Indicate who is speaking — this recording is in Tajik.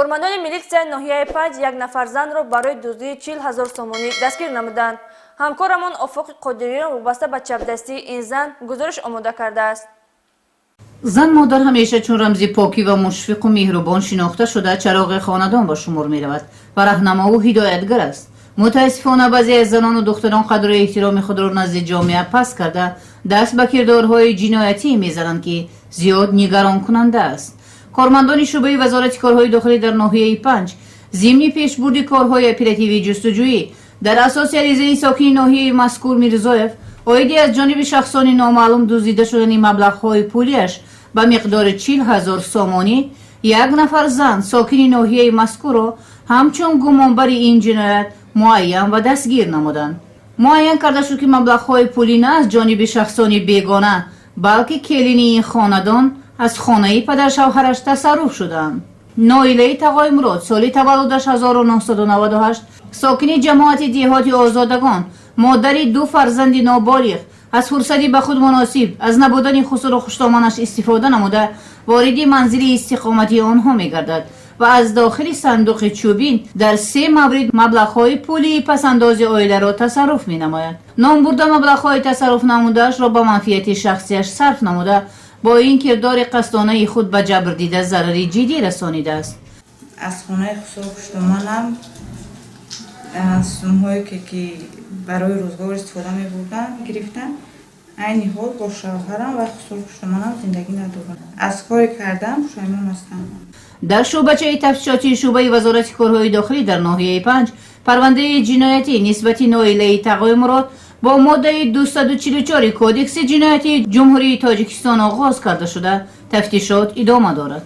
Speaker 1: Кормандони милитсияи ноҳияи Панҷ як нафар занро барои дуздии 40 000 сомонӣ дастгир намуданд. Ҳамкорамон Офоқи Қодириён вобаста ба чапдастии ин зан гузориш омода кардааст.
Speaker 2: Зан, модар ҳамеша чун рамзи покӣ ва мушфиқу меҳрубон шинохта шуда, чароғи хонадон ба шумор меравад ва раҳнамову ҳидоятгар аст. Мутаассифона, баъзе аз занону духтарон қадру эҳтироми худро назди ҷомеа паст карда, даст ба кирдорҳои ҷиноятӣ мезананд, ки зиёд нигаронкунанда аст. Кормандони шӯъбаи Вазорати корҳои дохилӣ дар ноҳияи Панҷ зимни пешбурди корҳои оперативии ҷустуҷӯӣ дар асоси аризаи сокини ноҳияи мазкур Мирзоев оиди аз ҷониби шахсони номаълум дуздида шудани маблағҳои пулиаш ба миқдори 40 000 сомонӣ, як нафар зан, сокини ноҳияи мазкурро ҳамчун гумонбари ин ҷиноят муайян ва дастгир намуданд. Муайян карда шуд, ки маблағҳои пулӣ на аз ҷониби шахсони бегона, балки келини ин хонадон аз хонаи падаршавҳараш тасарруф шудаанд. Ноилаи Тағои соли таваллудаш 1998, сокини ҷамоати деҳоти Озодагон, модари ду фарзанди ноболиғ, аз фурсати ба худ муносиб аз набудани хусуру хуштоманаш истифода намуда, вориди манзили истиқоматии онҳо мегардад ва аз дохили сандуқи чӯбин дар се маврид маблағҳои пулии пасандози оиларо тасарруф менамояд. Номбурда маблағҳои тасарруф намудаашро ба манфиати шахсияш сарф намуда, бо ин кирдори қасдонаи худ ба ҷабрдида зарари ҷиддӣ расонидааст.
Speaker 3: Аз хонаи хусуру хуштоманам сумҳое, ки барои рӯзгор истифода мебурдам, гирифтам. Айни ҳол бо шавҳарам ва хусуру хуштоманам зиндагӣ надорам. Аз коре кардам пушаймон ҳастам.
Speaker 2: Дар шӯъбачаи тафтишотии шӯъбаи Вазорати корҳои дохилӣ дар ноҳияи Панҷ парвандаи ҷиноятӣ нисбати Ноилаи Тағои бо моддаи 244 Кодекси ҷиноятии Ҷумҳурии Тоҷикистон оғоз карда шуда, тафтишот идома дорад.